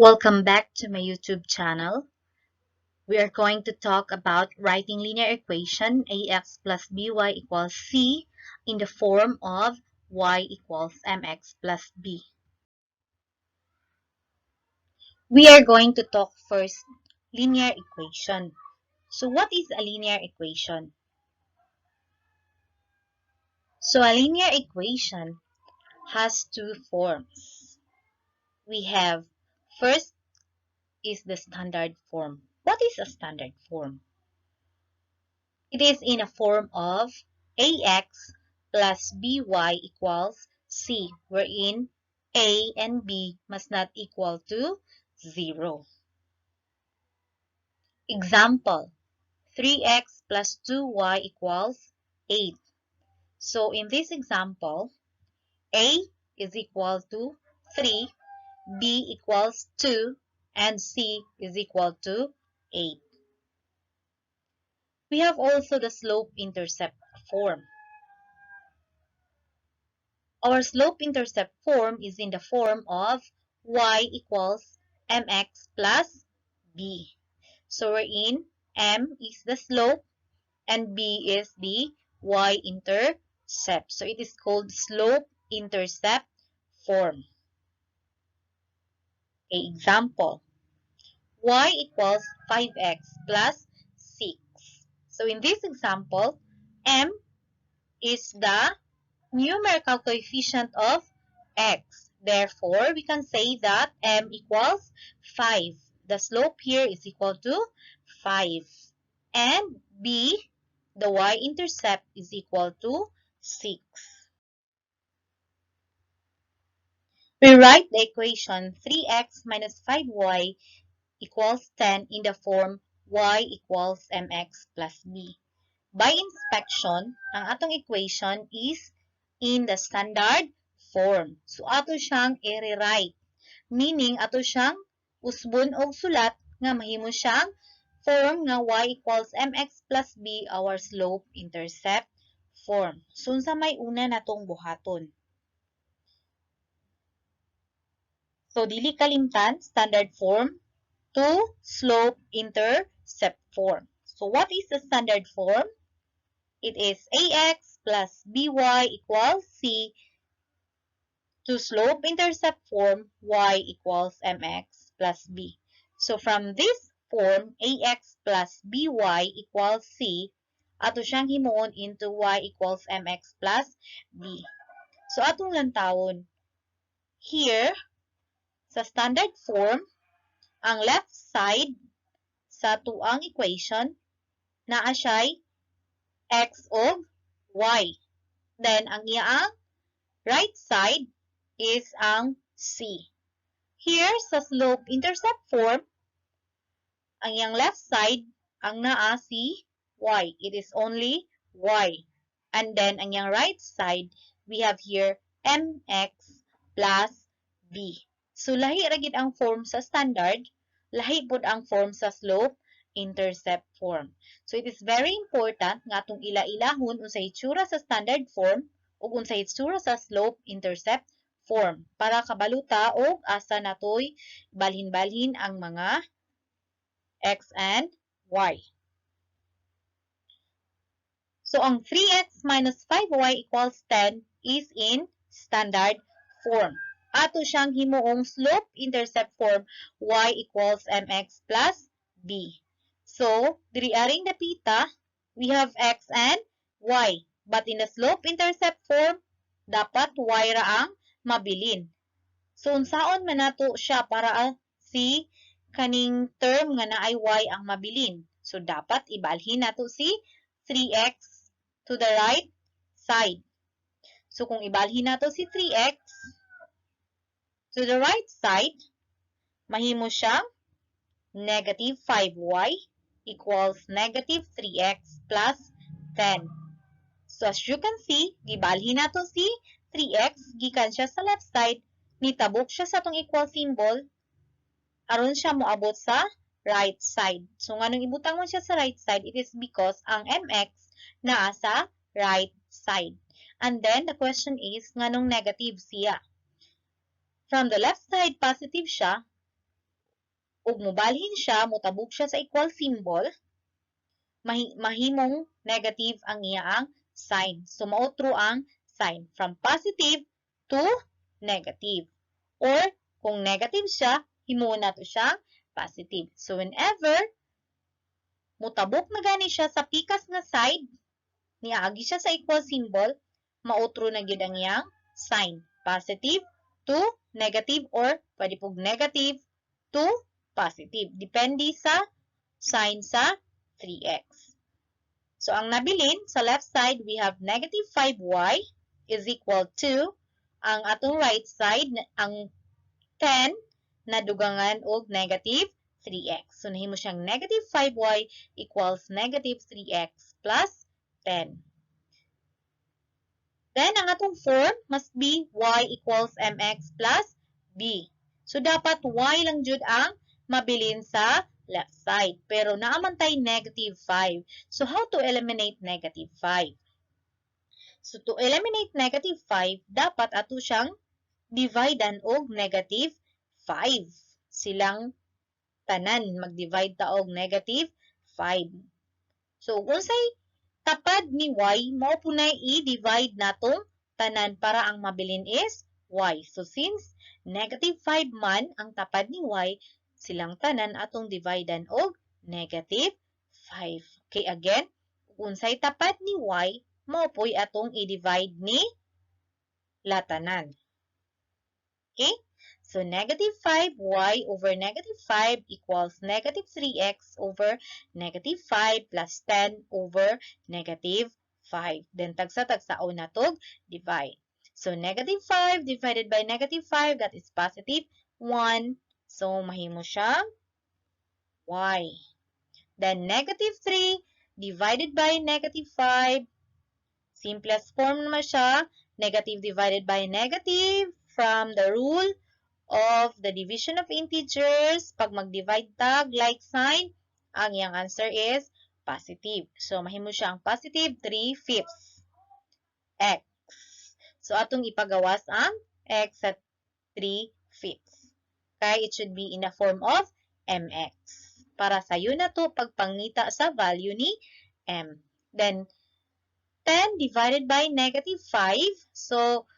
Welcome back to my YouTube channel. We are going to talk about writing linear equation ax plus by equals c in the form of y equals mx plus b. We are going to talk first linear equation. So what is a linear equation? So a linear equation has two forms. We have, first is the standard form. What is a standard form? It is in a form of ax plus by equals c, wherein a and b must not equal to 0. Example, 3x plus 2y equals 8. So in this example, a is equal to 3, b equals 2, and c is equal to 8. We have also the slope-intercept form. Our slope-intercept form is in the form of y equals mx plus b. So wherein m is the slope and b is the y-intercept. So it is called slope-intercept form. A example, y equals 5x plus 6. So in this example, m is the numerical coefficient of x. Therefore, we can say that m equals 5. The slope here is equal to 5. And b, the y-intercept, is equal to 6. We write the equation 3x minus 5y equals 10 in the form y equals mx plus b. By inspection, ang atong equation is in the standard form. So, ato siyang i-rewrite. Meaning, ato siyang usbon og sulat nga mahimo siyang form nga y equals mx plus b, our slope-intercept form. So, unsa may una natong buhaton? So, dili kalimtan, standard form to slope-intercept form. So, what is the standard form? It is ax plus by equals c to slope-intercept form y equals mx plus b. So, from this form, ax plus by equals c, ato siyang himuon into y equals mx plus b. So, atong lantawon. Here, sa standard form, ang left side sa atuang equation naa siya'y x og y. Then, ang iyang right side is ang c. Here, sa slope-intercept form, ang iyang left side, ang naa si y. It is only y. And then, ang iyang right side, we have here mx plus b. So, lahi ra gid ang form sa standard, lahi pud ang form sa slope-intercept form. So, it is very important nga atong ila-ilahon unsay itsura sa standard form ug unsay itsura sa slope-intercept form para kabalo ta og asa natoy balhin-balhin ang mga x and y. So, ang 3x minus 5y equals 10 is in standard form. Ato siyang himuong slope-intercept form y equals mx plus b. So, diri aring dapita, we have x and y. But in the slope-intercept form, dapat y ra ang mabilin. So, unsaon man nato siya para si kaning term nga naay y ang mabilin? So, dapat ibalhin nato si 3x to the right side. So, kung ibalhin nato si 3x to the right side, mahimo siyang negative 5y equals negative 3x plus 10. So, as you can see, gibalhin nato si 3x, gikan siya sa left side, nitabok siya sa atong equal symbol, aron siya moabot sa right side. So, nganong ibutang mo siya sa right side, it is because ang mx naa sa right side. And then, the question is, nganong negative siya? From the left side, positive siya. Ug mobalhin siya, motabok siya sa equal symbol, mahimong negative ang iyaang sign. So, maotro ang sign from positive to negative. Or, kung negative siya, himuon nato siyang positive. So, whenever mutabok na gani siya sa pikas nga side, niagi siya sa equal symbol, maotro na gyud ang iyang sign. Positive to negative or pwede pug negative to positive. Depende sa sign sa 3x. So, ang nabilin sa left side, we have negative 5y is equal to ang atong right side, ang 10 na dugangan og negative 3x. So, nahimo siyang negative 5y equals negative 3x plus 10. Then, ang atong form must be y equals mx plus b. So, dapat y lang jud ang mabilin sa left side. Pero naa man tay negative 5. So, how to eliminate negative 5? So, to eliminate negative 5, dapat ato siyang dividean og negative 5. Silang tanan, mag-divide ta og negative 5. So, unsay tapad ni y, mao po na i-divide natong tanan para ang mabilin is y. So, since negative 5 man ang tapad ni y, silang tanan atong dividean og negative 5. Okay, again, unsay tapad ni y, mao po'y atong i-divide ni latanan. Okay? So, negative 5y over negative 5 equals negative 3x over negative 5 plus 10 over negative 5. Then, tagsa-tagsaon natog divide. So, negative 5 divided by negative 5, that is positive 1. So, mahimo siyang y. Then, negative 3 divided by negative 5, simplest form naman siya, negative divided by negative from the rule of the division of integers. Pag mag-divide tag, like sign, ang iyang answer is positive. So, mahimo siya ang positive 3/5 x. So, atong ipagawas ang x at 3/5. Kaya it should be in the form of mx. Para sayo na to pagpangita sa value ni m. Then, 10 divided by negative 5. So,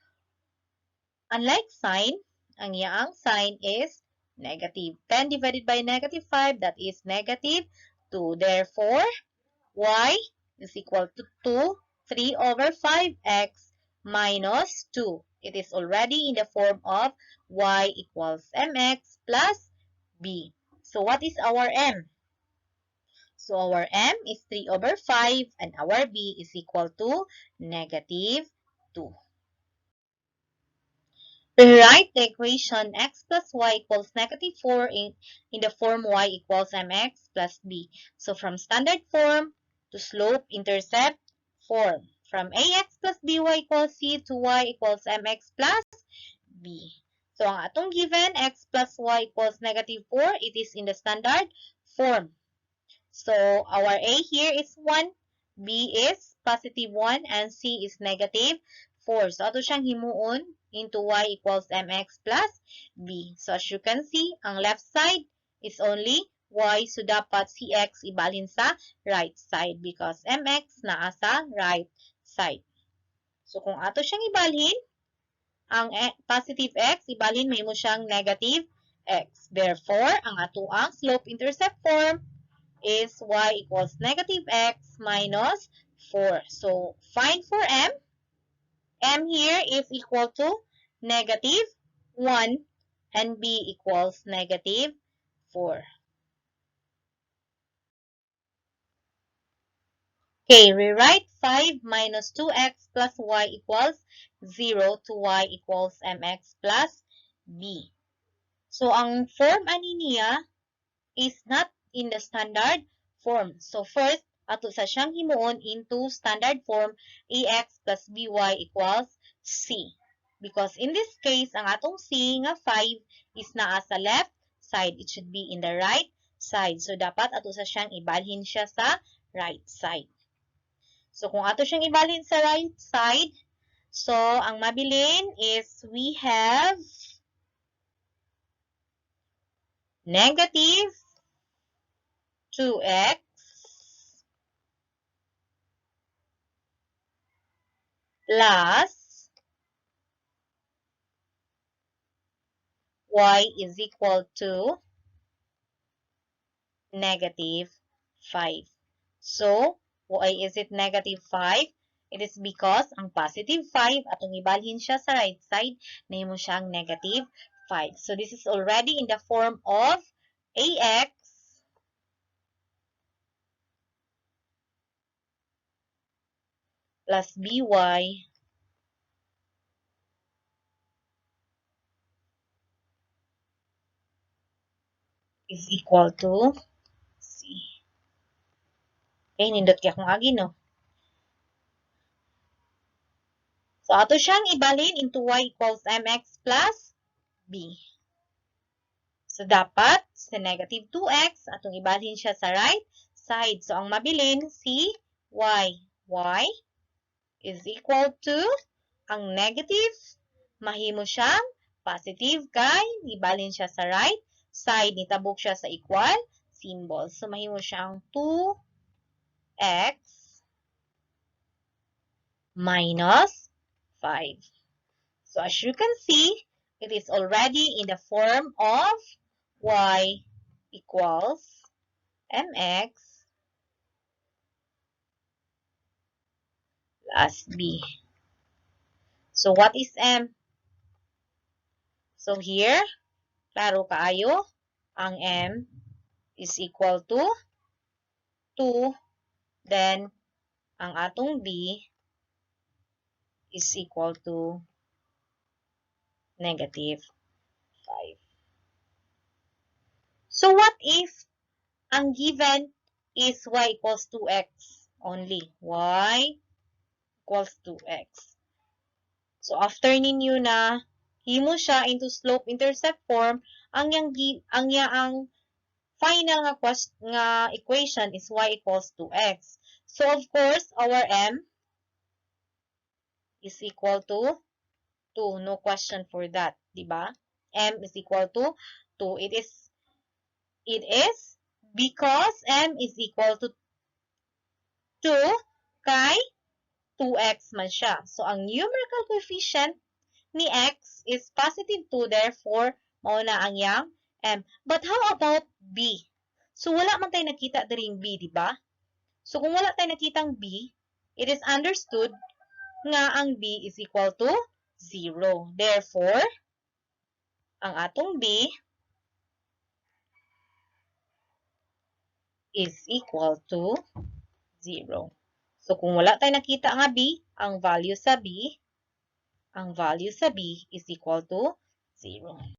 unlike sign, ang iyang sign is negative. 10 divided by negative 5, that is negative 2. Therefore, y is equal to 2, 3 over 5x minus 2. It is already in the form of y equals mx plus b. So, what is our m? So, our m is 3 over 5 and our b is equal to negative 2. Rewrite the equation x plus y equals negative 4 in the form y equals mx plus b. So, from standard form to slope-intercept form. From ax plus by equals c to y equals mx plus b. So, ang atong given, x plus y equals negative 4, it is in the standard form. So, our a here is 1, b is positive 1, and c is negative 4. So, ato siyang himuon into y equals mx plus b. So, as you can see, ang left side is only y. So, dapat si x ibalhin sa right side because mx naa sa right side. So, kung ato siyang ibalhin, ang positive x, ibalhin mahimo siyang negative x. Therefore, ang atoang slope-intercept form is y equals negative x minus 4. So, find for m. M here is equal to negative 1 and b equals negative 4. Okay, rewrite 5 minus 2x plus y equals 0 to y equals mx plus b. So, ang form ani niya is not in the standard form. So, first, ato sa siyang himuon into standard form ax plus by equals c. Because in this case, ang atong c nga 5 is naa sa left side. It should be in the right side. So, dapat ato sa siyang ibalhin siya sa right side. So, kung ato siyang ibalhin sa right side, so, ang mabilin is we have Negative 2x plus y is equal to negative 5. So, why is it negative 5? It is because ang positive 5, atong ibalhin siya sa right side, nahimo siyang negative 5. So, this is already in the form of ax plus by is equal to c. Okay, nindot kay akong agi, no? So, ato siyang ibalhin into y equals mx plus b. So, dapat sa negative 2x, atong ibalhin siya sa right side. So, ang mabilin, si y. Y is equal to, ang negative, mahimo siyang positive kay ibalhin siya sa right side, nitabok siya sa equal symbol. So, mahimo siyang 2x minus 5. So, as you can see, it is already in the form of y equals mx plus b. So, what is m? So, here, klaro kaayo, ang m is equal to 2, then ang atong b is equal to negative 5. So, what if ang given is y equals 2x only? Y equals 2x. So, after ninyo na himo siya into slope-intercept form, ang yang final nga equation is y equals 2x. So, of course, our m is equal to 2. No question for that, diba? M is equal to 2. It is because m is equal to 2 kay 2x man siya. So, ang numerical coefficient ni x is positive 2, therefore, mao na ang iyang m. But how about b? So, wala man tayo nakita diring b, di ba? So, kung wala tayo nakitang b, it is understood nga ang b is equal to 0. Therefore, ang atong b is equal to 0. So, kung wala tayo nakita nga b, ang value sa b is equal to 0.